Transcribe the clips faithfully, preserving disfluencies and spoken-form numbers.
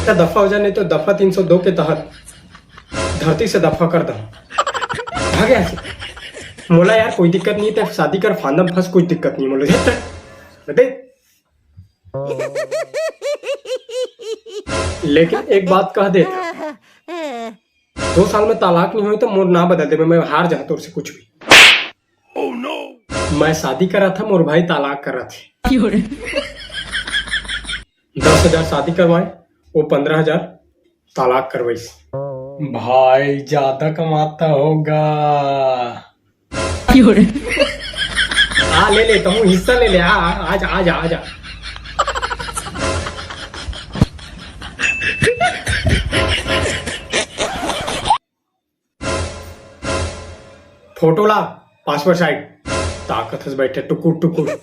त दफा हो जा, नहीं तो दफा तीन सौ दो के तहत धरती से दफा कर दा। भाग यहाँ से। मोला यार कोई दिक्कत नहीं, ते शादी कर, फांदम फंस, कुछ दिक्कत नहीं मोला। झट, दे। लेकिन एक बात कह दे, दो साल में तलाक नहीं होई तो मोर ना बदल देबे, मैं हार जा तोर से कुछ भी। मैं शादी करा था, मोर भाई तलाक करा थे। दस हजार शादी करवाए, वो पंद्रह हजार तलाक करवाइस। भाई ज्यादा कमाता होगा। आ, ले ले, कहूँ हिस्सा ले ले, आ, आ, आ जा, आ जा, आ जा। फोटो ला, पासपोर्ट साइज। ताकत हस बैठे टुकुर टुकुर।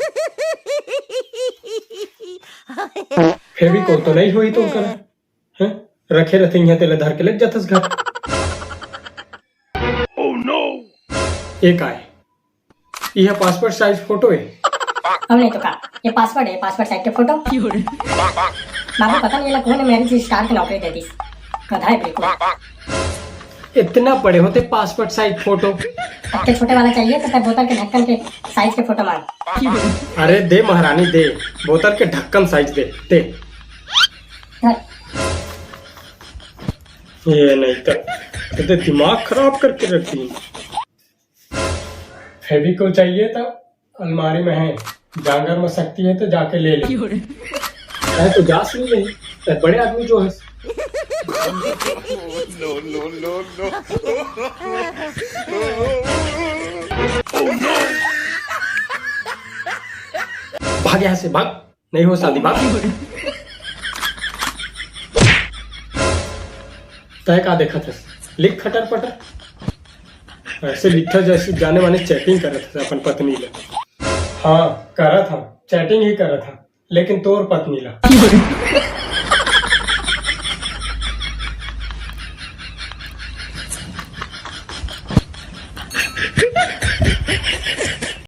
फेविकोल तो नहीं हुई तो कर, हैं? रखे रहते यहाँ, तेला धर के ले जाथस घर। Oh no! एक आए, यह पासपोर्ट साइज फोटो है। अब नहीं तो का, ये पासपोर्ट है, पासपोर्ट साइज के फोटो। बाबू, पता नहीं ये लोग कौन है, मेरी चीज स्टार की नौकरी दे दी। गधा है बिल्कुल। इतना बड़े होते पासपोर्ट साइज फोटो। अब के छोटे वाला चाहिए तो तब बोतल के ढक्कन के साइज के फोटो मांग। अरे दे महारानी दे, बोतल के ढक्कन साइज दे, दे। धर। ये नहीं तो, तो दिमाग खराब करके रखती। फेविकोल चाहिए तो अलमारी में है, जांगर में शक्ति है तो जाके ले ले। अरे तो जा सुन ले, तो बड़े आदमी जो है। No, no, no, no। भाग यहाँ से, भाग। नहीं हो शादी, भाग। तय का देखत हस? लिख खटर पटर। ऐसे लिखा जैसे जाने माने चैटिंग करत हस अपन पत्नी ले। हाँ, करत हम, चैटिंग ही करत हम, लेकिन तोर पत्नी ला।